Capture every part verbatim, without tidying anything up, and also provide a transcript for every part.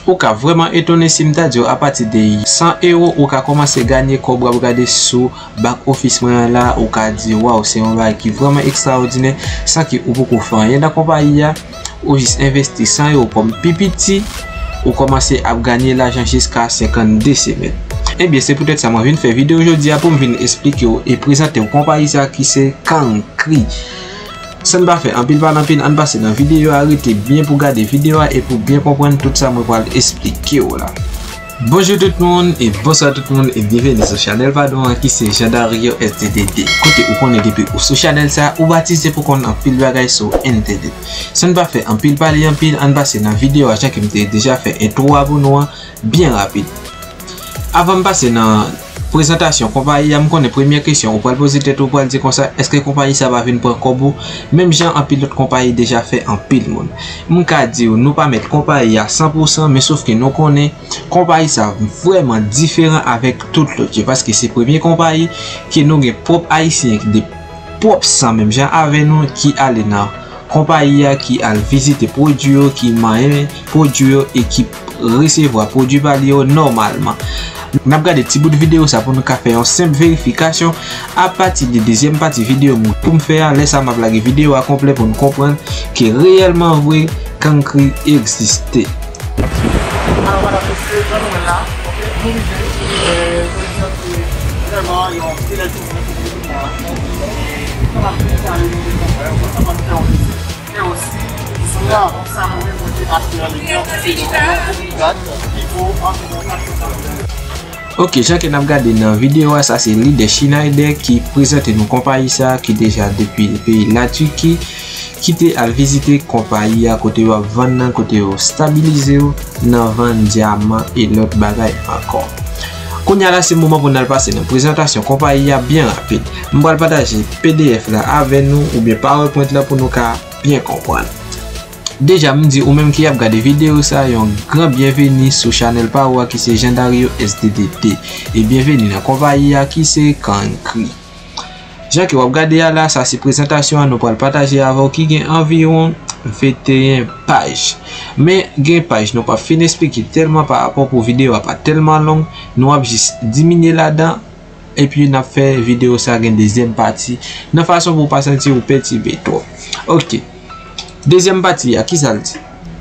Ou ka vrèman etone si m ta di w apati de san ewo, ou ka kòmanse ganye kòb. W ap gade sou back office mwen an la, ou ka di, waw, se yon bagay ki vrèman ekstraòdinè, san ke ou poko fè anyen nan konpayi a, ou jis envesti san ewo kòm pi piti, ou kòmanse ap ganye lajan jiska senkannde semèn. Ebyen, se poutèt sa mwen vin fè videyo jodi a pou m vin esplike w e prezante w konpayi sa ki se Kankri. San n pa fè anpil pale anpil, ann pase nan videyo a, rete byen pou gade videyo a e pou byen konprann tout sa mwen pral esplike w la. Bonjou tout moun e bonswa tout moun e byenveni sou chanèl pa nou an ki se Jean Dario S D D D. Kote ou konnen depi ou sou chanèl sa, ou batize pou konn anpil bagay sou entènèt. San n pa fè anpil pale anpil, ann pase nan videyo a jan ke m te deja fè entwo a pou nou an, byen rapid. Avan m pase nan prezantasyon konpayi a, m konnen premye kesyon ou pral poze tèt ou, ou pral di konsa, èske konpayi sa va vin pran kòb ou? Menm jan anpil lòt konpayi deja fè anpil moun. M ka di w, nou pa mèt konpayi a san pou san, men sof ke nou konnen konpayi sa vrèman diferan avèk tout lòt yo, paske se premye konpayi ke nou gen pwòp Ayisyen de pwòp san menm jan avè nou ki ale nan konpayi a, ki al vizite pwodui yo, ki manyen pwodui yo e ki resevwa pwodui pa li yo nòmalman. N ap gade ti bout videyo sa pou nou ka fè yon senp verifikasyon apati de dezyèm pati videyo m pou m fè a. Lè sa m ap lage videyo a konplè pou n konprann ke reyèlman vre Kankri egziste. Alò, madanm, mesye, jan nou wè la, nou rive, e, jodi a se vrèman yon bèl jounen pou nou. E, kòman nou te ale, nou te konprann, kòman nou te fè yon vizit. E osi, sou sa nou menm nou te achte an liy nan, se yon gad ki vo anviwon katresann dola. Ok, jan ke n ap gade nan videyo a, sa se lidè Schneider ki prezante nou konpayi sa ki deja depi peyi Latiki, ki te al vizite konpayi a kote yo ap vann nan, kote yo stabilize yo nan vann dyaman e lòt bagay ankò. Kounye a la, se moman pou n al pase nan prezantasyon konpayi a byen rapid. M pral pataje P D F la avè nou oubyen PowerPoint la pou nou ka byen konprann. Deja, m di ou menm ki ap gade videyo sa, yon gran byenveni sou chanèl pa ou a ki se Jean Dario S D D D. E byenveni nan konpayi a ki se Kankri. Jan ke w ap gade a la, sa se prezantasyon an nou pral pataje avè w ki gen anviwon venteyen paj. Men gen paj nou p ap fin esplike tèlman pa rapò pou videyo a pa tèlman long, nou ap jis diminye ladan. Epi n ap fè videyo sa gen dezyèm pati, nan fason pou w pa santi w pètibe twòp. Ok. Dezyèm pati a, kisa l di?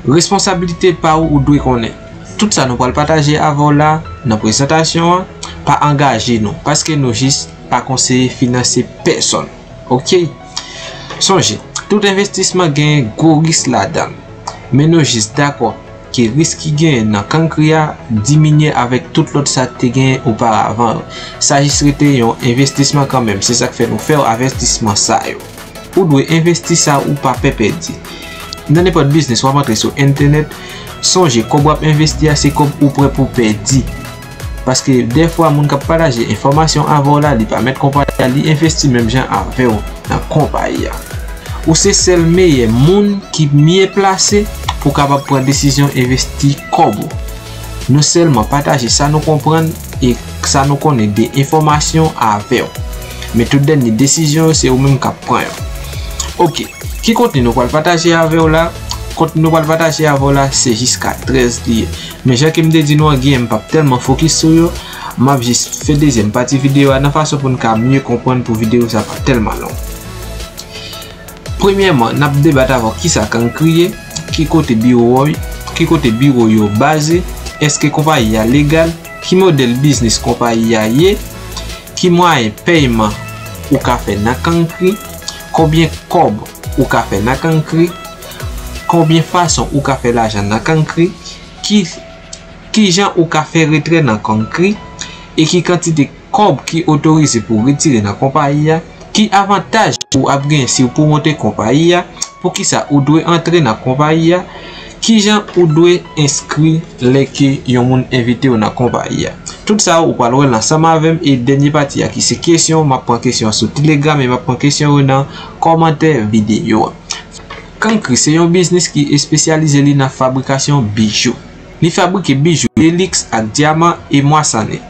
Responsablite pa w, ou dwe konnen. Tout sa nou pral pataje avè w la, nan prezantasyon an, pa angaje nou, paske nou jis pa konseye finanse pèsonn. Ok? Sonje, tout envestisman gen gwo risk ladan l. Men nou jis dakò ke risk ki genyen nan Kankri a diminye avèk tout lòt sa k te genyen oparavan yo. Sa jis rete yon envestisman kanmenm, se sa k fè nou fè w avètisman sa yo. Ou dwe envesti sa ou pa pè pèdi. Nan nenpòt biznis w ap antre sou entènèt, sonje kòb w ap envesti a se kòb ou prè pou pèdi. Paske dèfwa moun k ap pataje enfòmasyon avè w la, li pa mèt konpayi a, li envesti menm jan avè w nan konpayi a. Ou se sèl meyè moun ki mye plase pou kapab pran desizyon envesti kòb ou. Nou sèlman pataje sa nou konprann e sa nou konnen de enfòmasyon avè w. Men tout dènye desizyon yo se ou menm k ap pran yo. Ok, ki kontni nou pral pataje avè w la? Kontni nou pral pataje avè w la se jiska trèz li ye. Men jan ke m te di nou an, gen m p ap tèlman fokis sou yo. M ap jis fè dezyèm pati videyo a nan fason pou n ka mye konprann pou videyo sa pa tèlman long. Premyèman, n ap debat avè w kisa Kankri ye, ki kote biwo, ki kote biwo yo baze, èske konpayi a legal, ki modèl biznis konpayi a ye, ki mwayen pèyman ou ka fè nan Kankri, konbyen kòb ou ka fè nan Kankri, konbyen fason ou ka fè lajan nan Kankri, ki, kijan ou ka fè retrè nan Kankri, e ki kantite kòb ki otorize pou w retire nan konpayi a, ki avantaj ou ap genyen si w pwomote konpayi a, poukisa ou dwe antre nan konpayi a, kijan ou dwe enskri lè ke yon moun envite w nan konpayi a. Tout sa ou pral wè l ansanm avè m, e dènye pati a ki se kesyon, m ap pran kesyon sou Telegram e m ap pran kesyon yo nan kòmantè videyo a. Kankri se yon biznis ki espesyalize li nan fabrikasyon bijou. Li fabrike bijou de liks ak dyaman e mwasannen.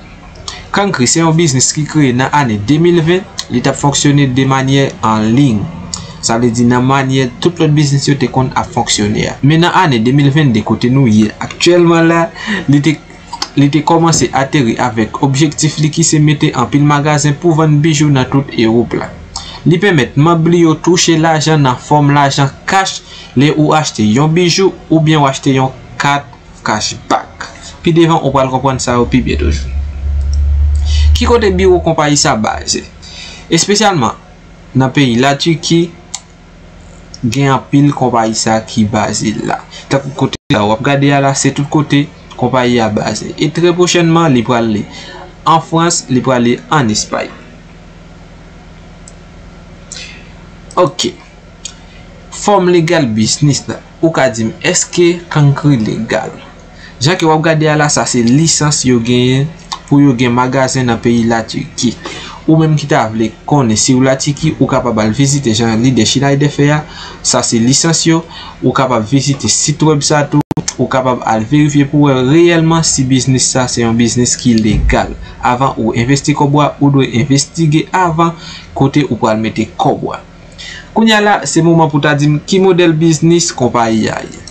Kankri se yon biznis ki kreye nan ane de mil ven, li t ap fonksyone de manyè an liy. sa vle di nan manyè tout lòt biznis yo te konn ap fonksyone a. Men nan ane de mil vennde kote nou ye aktyèlman la, li te li te kòmanse ateri avèk objektif li ki se mete anpil magazen pou vann bijou nan tout Ewòp la. Li pèmèt manm li yo touche lajan nan fòm lajan kach lè ou achte yon bijou oubyen ou achte yon kat cashback. Pi devan ou pral konprann sa yo pi byen toujou. Ki kote biwo konpayi sa baze? Espesyalman nan peyi Latiki, gen anpil konpayi sa ki baze la. Tankou kote sa w ap gade a la, se tout kote konpayi a baze. E trè pwochènman, li pral li an Frans, li pral li an Espay. Ok. Fòm legal biznis la. Ou ka di m, èske Cancri legal? Jan ke w ap gade a la, sa se lisans yo genyen pou yo gen magazen nan peyi Latiki. Ou menm ki ta vle konnen si w Latiki, ou kapab al vizite jan lidè Schneider fè a. Sa se lisans yo. Ou kapab vizite sit wèb sa tou. Ou kapab al verifye pou wè reyèlman si biznis sa se yon biznis ki legal. Avan ou envesti kòb ou a, ou dwe envestige avan kote ou pral mete kòb ou a. Kounye a la, se moman pou ta di m ki modèl biznis konpayi a ye.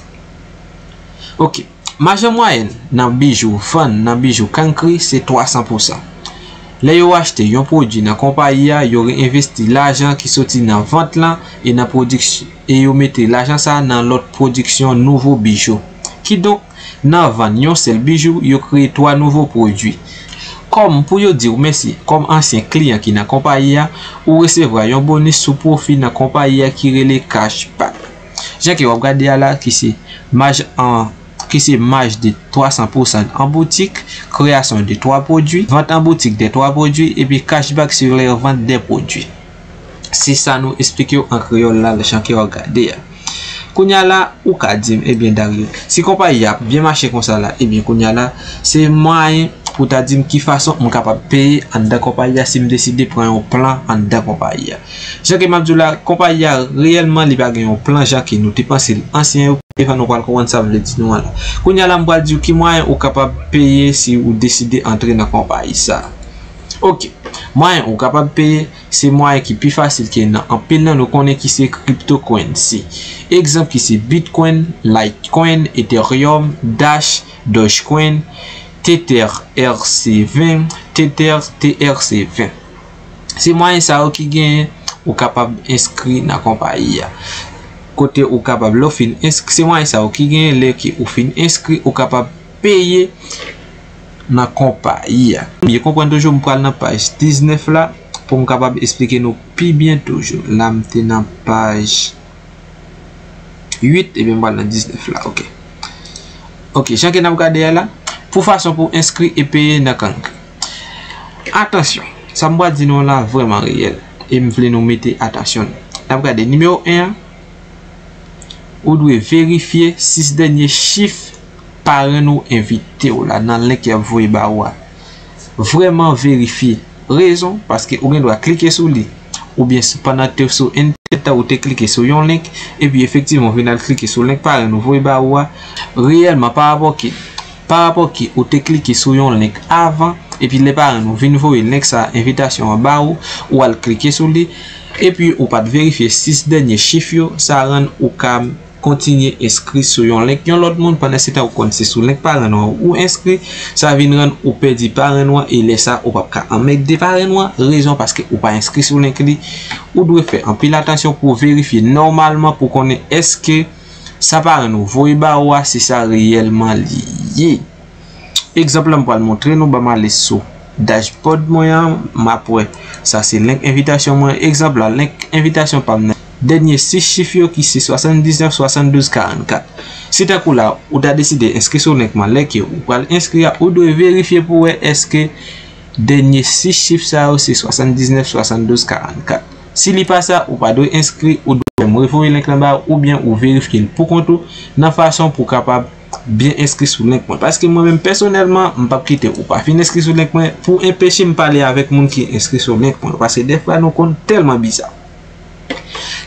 Ok. Maj an mwayèn nan bijou vann nan bijou Cancri se twa san pousan. Lè yo achte yon pwodui nan konpayi a, yo reenvesti lajan ki soti nan vant lan e nan pwodiksyon, e yo mete lajan sa a nan lòt pwodiksyon nouvo bijou. Kidonk, nan vann yon sèl bijou, yo kreye twa nouvo pwodui. Kòm pou yo di w mèsi, kòm ansyen kliyan ki nan konpayi a, ou resevwa yon bonis sou pwofi nan konpayi a ki rele cashback. Jan ke w ap gade a la, ki se maj an, ki se maj de twa san pousan an boutik, kreyasyon de twa pwodui, vant an boutik de twa pwodui, epi cashback sur les ventes des produits. Se sa nou eksplike w an kreyòl la, jan ke w ap gade a. Kounye a la, ou ka di m, ebyen, Dario, si konpayi a ap byen mache konsa la, ebyen, kounye a la, se mwayen pou ta di m ki fason m kapab peye anndan konpayi a si m deside pran yon plan anndan konpayi a. Jan ke m ap di w la, konpayi a reyèlman li pa gen yon plan jan ke nou te panse l ansyen yo, devan nou pral konprann sa m vle di nou an la. Kounye a la, m pral di w ki mwayen ou kapab peye si ou deside antre nan konpayi sa. Ok, mwayen ou kapab peye, se mwayen ki pi fasil ke nan anpil nan nou konnen ki se cryptocurrency. Egzanp ki se Bitcoin, Litecoin, Ethereum, Dash, Dogecoin, Tether R C ven, Tether T R C ven. Se mwayen sa yo ki genyen ou kapab enskri nan konpayi a. Kote ou kapab lè w fin enskri, se mwayen sa yo ki genyen lè ke ou fin enskri, ou kapab peye nan konpayi a. Byen konprann toujou, m pral nan paj diznèf la pou m kapab eksplike nou pi byen toujou. La m te nan paj uit, ebyen m pral nan diznèf la, ok. Ok, jan ke n ap gade a la, pou fason pou enskri e peye nan Cancri. Atansyon, sa m pral di nou la vrèman reyèl, e m vle nou mete atansyon nou. N ap gade nimewo en an, ou dwe verifye sis dènye chif parenn ou envite w la nan link y ap voye ba ou a. Vrèman verifye. Rezon, paske ou gen dwa klike sou li, oubyen sou, pandan te sou entènèt la ou te klike sou yon link, epi efektivman ou vin al klike sou link parenn ou voye ba ou a, reyèlman pa rapò ke, pa rapò ke ou te klike sou yon link avan, epi lè parenn ou vin voye link sa, envitasyon an ba ou, ou al klike sou li, epi ou pa t verifye sis dènye chif yo, sa rann ou ka kontinye enskri sou yon link yon lòt moun, pandan se tan ou konn se sou link parenn ou an ou enskri, sa vin rann ou pèdi parenn ou an, e lè sa ou p ap ka anmède parenn ou an, rezon paske ou pa enskri sou link li. Ou dwe fè anpil atansyon pou w verifye nòmalman pou konnen èske sa parenn ou voye ba ou a, se sa reyèlman li ye. Egzanp la m pral montre nou, ban m ale sou dashboard mwen an, m ap wè sa se link envitasyon mwen. Egzanp la, link envitasyon pa m nan dènye sis chif yo ki se swasanndiznèf swasanndouz karannkat. Si tankou la, ou ta deside enskri sou link mwen, lè ke ou pral enskri a, ou dwe verifye pou wè èske dènye sis chif sa yo se swasanndiznèf swasanndouz karannkat. Si li pa sa, ou pa dwe enskri, ou dwe fè m revoye link lan ba ou, oubyen ou verifye l pou kont ou nan fason pou w kapab byen enskri sou link mwen. Paske mwen menm pèsonèlman, m p ap kite ou pa fin enskri sou link mwen pou enpeche m pale avèk moun ki enskri sou link mwen. Paske dèfwa nou konn tèlman biza.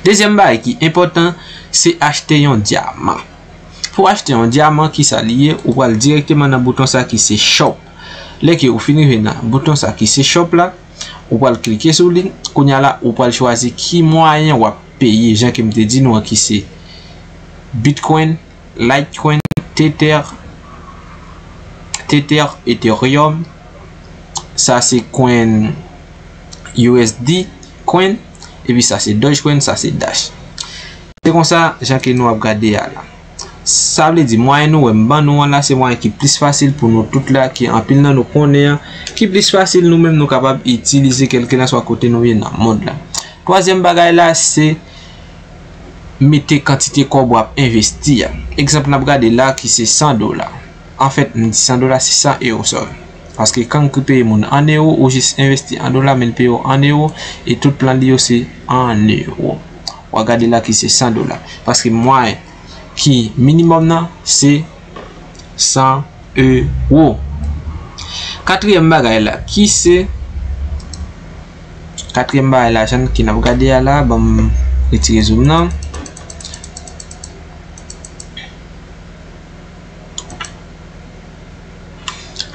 Dezyèm bagay ki enpòtan, se achte yon dyaman. Pou achte yon dyaman, kisa li ye? Ou pral dirèkteman nan bouton sa ki se shop. Lè ke ou fin rive nan bouton sa ki se shop la, ou pral klike sou li. Kounye a la, ou pral chwazi ki mwayen w ap peye, jan ke m te di nou an, ki se Bitcoin, Litecoin, Tether, Tether, Ethereum, sa se coin U S D coin, epi sa se Dogecoin, sa se Dash. Se konsa, jan ke nou ap gade a la. Sa vle di, mwayen nou wè m ban nou an la, se mwayen ki plis fasil pou nou tout la, ke anpil nan nou konnen an, ki plis fasil nou menm nou kapab itilize kèlkelanswa kote nou ye nan mond la. Twazyèm bagay la, se mete kantite kòb w ap envesti a. Egzanp, n ap gade la ki se san dola. Anfèt, m di san dola, se san ewo, sorry. Paske Cancri peye moun an ewo, ou jis envesti an dola, men l peye w an ewo, e tout plan li yo se an ewo. W a gade la ki se san dola. Paske mwayen ki minimòm nan, se san ewo. Katriyèm bagay la, ki se, katriyèm bagay la, jan ke n ap gade a la, ban m retire zoom nan.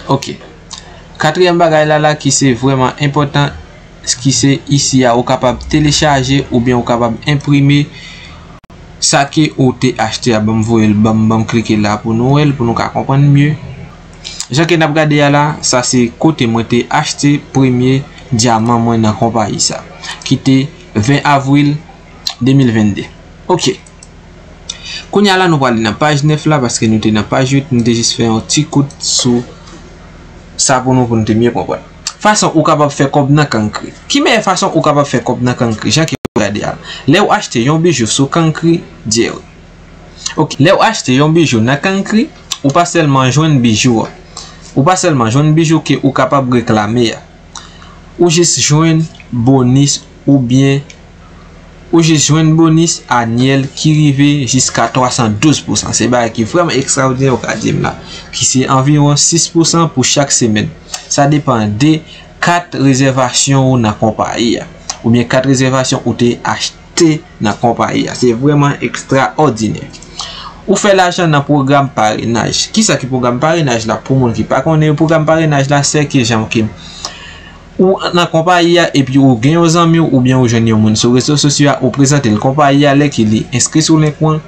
Ok. Katriyèm bagay la, la ki se vrèman enpòtan, ki se isi a, ou kapab telechaje oubyen ou kapab enprime sa ke ou te achte a. Ban m voye l, ban m, ban m klike la pou nou wè l, pou nou ka konprann mye. Jan ke n ap gade a la, sa se kote mwen te achte premye dyaman mwen nan konpayi sa, ki te ven avril de mil vennde. Ok. Kounye a la, nou prale nan paj nèf la, paske nou te nan paj uit, nou te jis fè yon ti kout sou sa pou nou, pou nou te byen konprann. Fason ou kapab fè kòb nan Cancri. Ki meyè fason ou kapab fè kòb nan Cancri? Jan ke w gade a. Lè w achte yon bijou sou Cancri, Jerry. Ok, lè w achte yon bijou nan Cancri, ou pa sèlman jwenn bijou a. Ou pa sèlman jwenn bijou ke ou kapab reklame a. Ou jis jwenn bonis oubyen ou jis jwenn bonis anyèl ki rive jiska twa san douz pousan. Se bagay ki vrèman ekstraòdinè ou ka di m la, ki se anviwon sis pousan pou chak semèn. Sa depann de kat rezèvasyon ou nan konpayi a, oubyen kat rezèvasyon ou te achte nan konpayi a. Se vrèman ekstraòdinè. Ou fè lajan nan pwogram parenaj. Kisa ki pwogram parenaj la? Pou moun ki pa konnen, pwogram parenaj la, se ke jan ke ou nan konpayi a, epi ou gen yon zanmi w, oubyen ou jwenn yon moun sou rezo sosyo a, ou prezante l konpayi a, lè ke li enskri sou link ou an,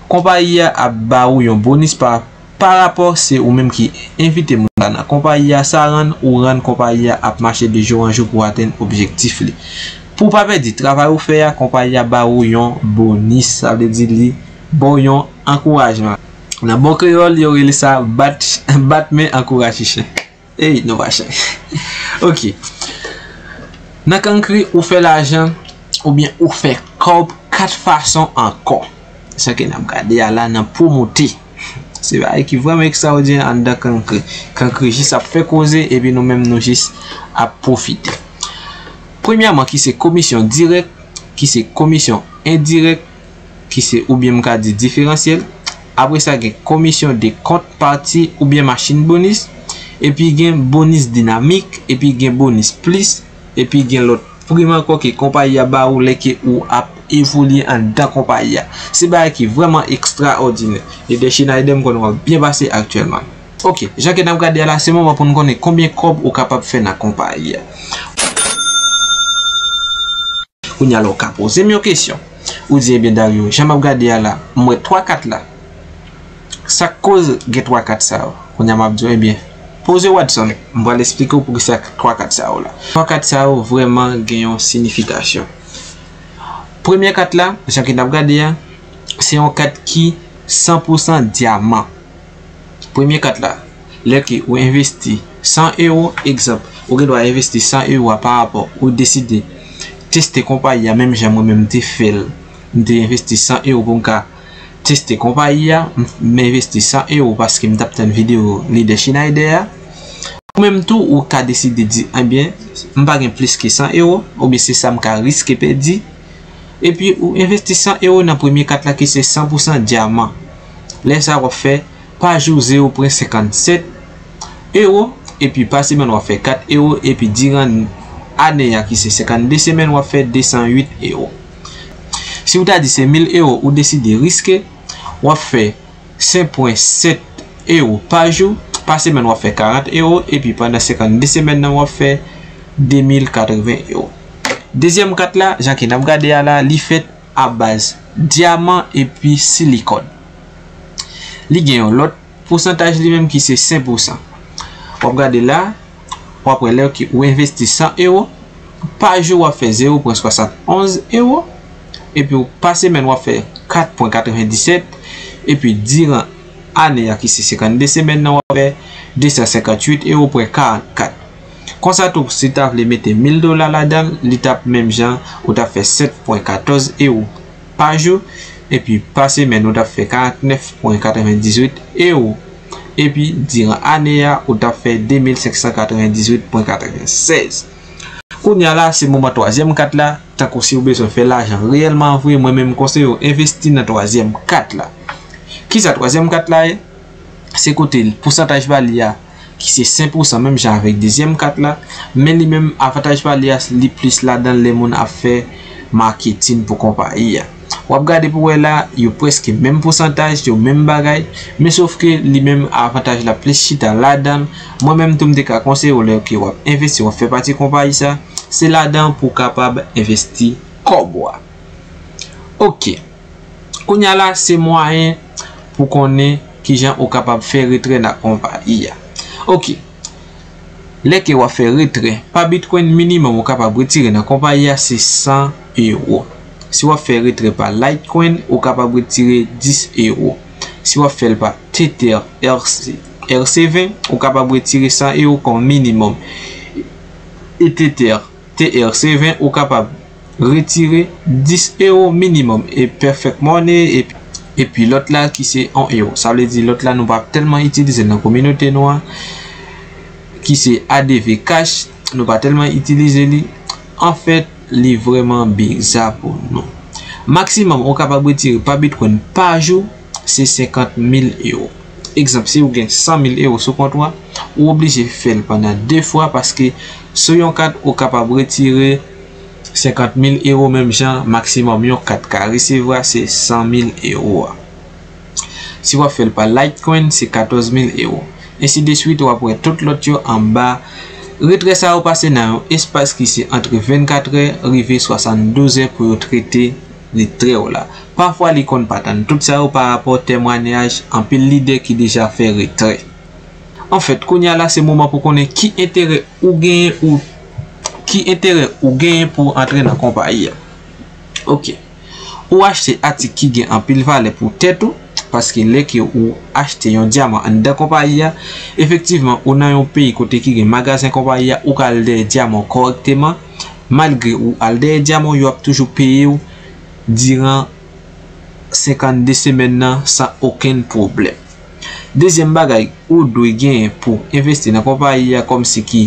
konpayi a ap ba ou yon bonis pa, pa rapò se ou menm ki envite moun la nan konpayi a, sa rann ou rann konpayi a ap mache de jou an jou pou atenn objektif li. Pou w pa pèdi travay ou fè a, konpayi a ba ou yon bonis, sa vle di li ba w yon ankourajman. Nan bon kreyòl, yo rele sa bat, bat men ankouraje chen. Ey, nou pa chen. Ok. Nan Cancri, ou fè lajan, oubyen ou fè kòb kat fason ankò. Sa ke n ap gade a la nan pwomote. Se bagay ki vrèman ekstraòdinè anndan Cancri. Cancri jis ap fè koze, epi nou menm nou jis ap pwofite. Premyèman, ki se komisyon dirèk, ki se komisyon endirèk, ki se, oubyen m ka di diferansyèl. Apre sa, gen komisyon de kont pati oubyen machin bonis, epi gen bonis dinamik, epi gen bonis plis, epi gen lòt prim ankò ke konpayi a ba ou lè ke ou ap evolye anndan konpayi a. Se bagay ki vrèman ekstraòdinè. Leader Schneider, m konnen w ap byen pase aktyèlman. Ok, jan ke n ap gade a la, se moman pou n konnen konbyen kòb ou kapab fè nan konpayi a. Kounye a la, ou ka poze m yon kesyon. Ou di, ebyen, Dario, jan m ap gade a la, m wè twa kat la. Sa k koz gen twa kat sa yo? Kounye a, m ap di w, ebyen, poze Watson, m pral eksplike w poukisa twa kat sa yo la. Twa kat sa yo vrèman gen yon siyifikasyon. Premye kat la, jan ke n ap gade a, se yon kat ki san pousan dyaman. Premye kat la, lè ke ou envesti san ewo, egzanp, ou gen dwa envesti san ewo a pa rapò ou deside teste konpayi a, menm jan mwen menm m te fè l. M te envesti san ewo pou m ka teste konpayi a, m, m envesti san ewo paske m t ap tann videyo Leader Schneider a. Ou menm tou, ou ka deside di, ebyen, m pa gen plis ke san ewo, oubyen se sa m ka riske pèdi. Epi ou envesti san ewo nan premye kat la ki se san pousan dyaman. Lè sa a w ap fè pa jou zewo pwen senkannsèt ewo, epi pa semèn w ap fè kat ewo, epi diran ane a ki se senkannde semèn w ap fè de san uit ewo. Si w ta di se mil ewo ou deside riske, w ap fè senk pwen sèt ewo pa jou, pa semèn w ap fè karant ewo, epi pandan senkannde semèn nan w ap fè de mil katreven ewo. Dezyèm kat la, jan ke n ap gade a la, li fèt a baz dyaman epi silikòn. Li gen yon lòt pousantaj li menm ki se senk pousan. W ap gade la, w ap wè lè ke ou envesti san ewo, pa jou w ap fè zewo pwen swasann onz ewo, epi w pa semèn w ap fè kat pwen katrevendisèt, epi diran ane a ki se senkannde semèn nan w ap fè desan senkantuit ewo pwen karannkat. Konsa tou, si w ta vle mete mil dola ladan l, li t ap menm jan, ou t ap fè sèt pwen katòz ewo pa jou, epi pa semèn, ou t ap fè karantnèf pwen katrevendizuit ewo, epi diran ane a, ou t ap fè de mil senk san katrevendizuit pwen katrevensèz. Kounye a la, se moman twazyèm kat la, tankou si w bezwen fè lajan reyèlman vre, mwen menm m konseye w envesti nan twazyèm kat la. Kisa twazyèm kat la ye? Se kote pousantaj pa li a, ki se senk pousan, menm jan avèk dezyèm kat la, men li menm avantaj pa li a, li plis ladan lè moun ap fè maketin pou konpayi a. W ap gade pou wè la, yo prèske menm pousantaj, yo menm bagay, men sof ke li menm avantaj la plis chita ladan l. Mwen menm tou m te ka konseye w lè ke w ap envesti, w ap fè pati konpayi sa, se ladan pou w kapab envesti kòb ou a. Oke. Kounye a la, se mwayen pou konnen kijan ou kapab fè retrè nan konpayi a. Oke. Lè ke w ap fè retrè, pa Bitcoin minimòm ou kapab retire nan konpayi a se san ewo. Si w ap fè retrè pa Litecoin, ou kapab retire dis ewo. Si w ap fè l pa Tether R C, R C ven, ou kapab retire san ewo kòm minimòm. E Tether T R C ven, ou kapab retire dis ewo minimòm. E Perfect Money, epi, epi lòt la ki se yon ewo. Sa vle di lòt la nou pa tèlman itilize l nan kominote nou an, ki se A D V Cash, nou pa tèlman itilize li. Anfèt, li vrèman biza pou nou. Maksimòm ou kapab retire pa Bitcoin pa jou, se senkant mil ewo. Egzanp, si ou gen san mil ewo sou kont ou a, ou oblije fè l pandan de fwa, paske sou yon kat ou kapab retire senkant mil ewo menm jan, maksimòm yon kat ka resevwa se san mil ewo a. Si w ap fè l pa Litecoin, se katòz mil ewo. Ensi de swit, w ap wè tout lòt yo anba. Retrè sa yo pase nan yon espas ki se antre vennkatrè rive swasanndouzè pou yo trete retrè w la. Pafwa, li konn pa tann tout sa yo pa rapò temwanyaj anpil lidè ki deja fè retrè. Anfèt, kounye a la, se moman pou konnen ki enterè ou genyen, ou, ki enterè ou genyen pou antre nan konpayi a. Oke. Ou achte atik ki gen anpil valè pou tèt ou, paske lè ke ou achte yon dyaman anndan konpayi a, efektivman, ou nan yon peyi kote ki gen magazen konpayi a, ou ka al dèyè dyaman w kòrèkteman, malgre ou al dèyè dyaman w, yo ap toujou peye w diran senkannde semèn nan san okenn pwoblèm. Dezyèm bagay ou dwe genyen pou envesti nan konpayi a, kòmsi ki,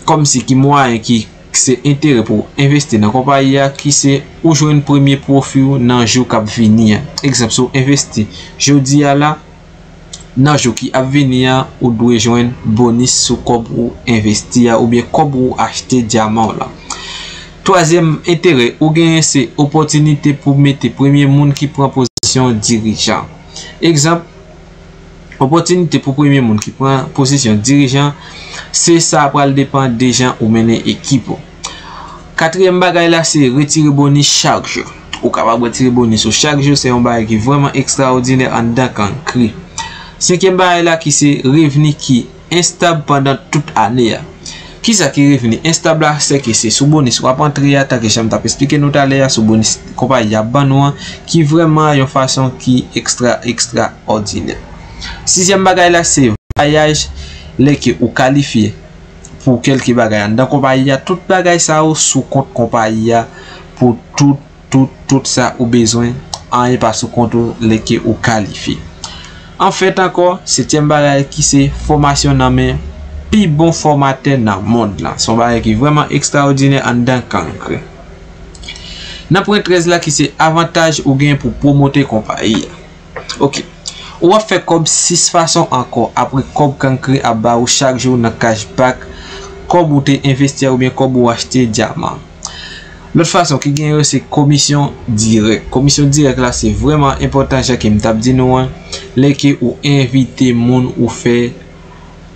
kòmsi ki mwayen ki se enterè pou envesti nan konpayi a, ki se ou jwenn premye pwofi w nan jou k ap vini an. Egzanp, si w envesti jodi a la, nan jou ki ap vini an, ou dwe jwenn bonis sou kòb ou envesti a oubyen kòb ou achte dyaman w lan. Twazyèm enterè ou genyen se opòtinite pou mete premye moun ki pran pozisyon dirijan. Egzanp, opòtinite pou premye moun ki pran pozisyon dirijan, se sa pral depann de jan ou mennen ekip ou. Katriyèm bagay la, se retire bonis chak jou. Ou kapab retire bonis ou chak jou, se yon bagay ki vrèman ekstraòdinè anndan Cancri. Senkyèm bagay la ki se revni ki enstab pandan tout ane a. Kisa ki revni enstab la? Sèke se sou bonis w ap antre a, tanke jan m t ap esplike nou talè a, sou bonis konpayi a ban nou an, ki vrèman yon fason ki ekstra, ekstraòdinè. Sizyèm bagay la, se vwayaj, lè ke ou kalifye pou kèlke bagay anndan konpayi a, tout bagay sa yo sou kont konpayi a pou tout, tout, tout sa ou bezwen, anyen pa sou kont ou lè ke ou kalifye. Anfèt ankò, setyèm bagay ki se fòmasyon nan men pi bon fòmatè nan mond lan. Se yon bagay ki vrèman ekstraòdinè anndan Cancri. Nan pwen trèz la ki se avantaj ou gen pou pwomote konpayi a. Oke. Ou ap fè kòb sis fason ankò apre kòb Cancri ap ba ou chak jou nan cashback, kòb ou te envesti a oubyen kòb ou achte dyaman. Lòt fason ki gen yo se komisyon dirèk. Komisyon dirèk la se vrèman enpòtan, jan ke m t ap di nou an, lè ke ou envite moun ou fè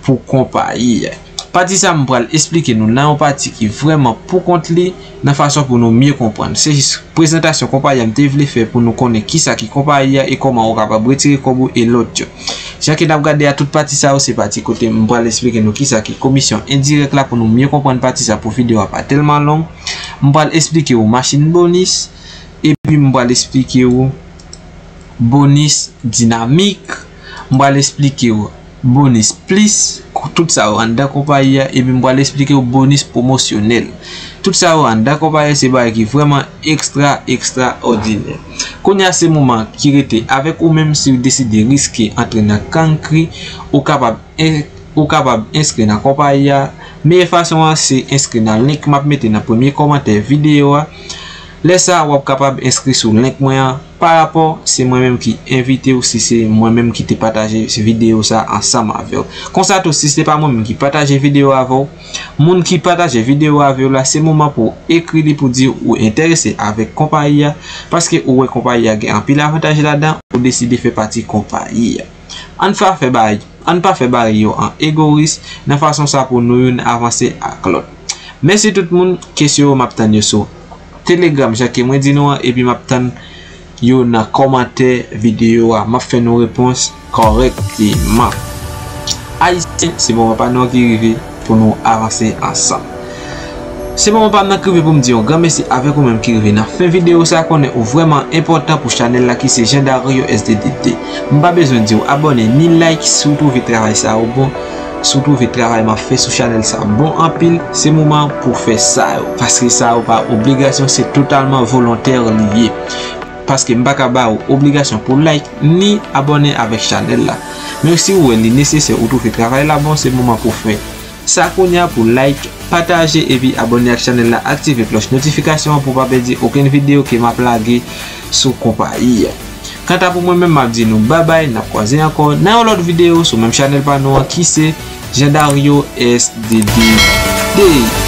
pou konpayi a. Pati sa a m pral esplike nou nan yon pati ki vrèman pou kont li, nan fason pou nou mye konprann. Se jis prezantasyon konpayi a m te vle fè pou nou konnen kisa ki konpayi a e kòman ou kapab retire kòb ou e lòt yo. Jan ke n ap gade a, tout pati sa yo se pati kote m pral esplike nou kisa ki komisyon endirèk la pou nou mye konprann pati sa pou videyo a pa tèlman long. M pral esplike ou machin bonis, epi m pral esplike ou bonis dinamik, m pral esplike ou bonis plis, tout sa yo anndan konpayi a, epi m pral esplike ou bonis pwomosyonèl. Tout sa yo anndan konpayi a se bagay ki vrèman ekstra, ekstraòdinè. Kounye a se moman ki rete avèk ou menm si w deside riske antre nan Cancri, ou kapab en- ou kapab enskri nan konpayi a. Meyè fason an se enskri nan link m ap mete nan premye kòmantè videyo a. Lè sa a, w ap kapab enskri sou link mwen an. Pa rapò, se mwen menm ki envite w, si se mwen menm ki te pataje videyo sa a ansanm avè w. Konsa tou, si se pa mwen menm ki pataje videyo a avè w, moun ki pataje videyo a avè w la, se moman pou w ekri li pou di ou enterese avèk konpayi a, paske ou wè konpayi a gen anpil avantaj ladan, ou deside fè pati konpayi a. Ann pa fè bagay, ann pa fè bagay yo an egoyis, nan fason sa pou nou youn avanse ak lòt. Mèsi tout moun, kesyon yo m ap tann yo sou Telegram, jan ke mwen di nou an, epi m ap tann yo nan kòmantè videyo a. M ap fè nou repons kòrèkteman. Ayisyen, se moman pa nou an ki rive pou nou avanse ansanm. Se moman pa m nan ki rive pou m di yon gran mèsi avèk ou menm ki rive nan fen videyo sa a, konnen ou vrèman enpòtan pou chanèl la ki se Jean Dario S D D D. M pa bezwen di w abòne ni like si w twouve travay sa yo bon. Si w twouve travay m ap fè sou chanèl sa bon anpil, se moman pou w fè sa yo. Paske sa yo pa obligasyon, se totalman volontè li ye. Paske m pa ka ba ou obligasyon pou like ni abòne avèk chanèl la. Men si w wè li nesesè, ou twouve travay la bon, se moman pou w fè sa kounye a pou like, pataje epi abòne ak chanèl la, aktive klòch notifikasyon an pou w pa pèdi okenn videyo ke m ap lage sou konpayi a. Kanta pou mwen menm, m ap di nou babay, n ap kwaze ankò nan yon lòt videyo sou menm chanèl pa nou an ki se Jean Dario S D D D.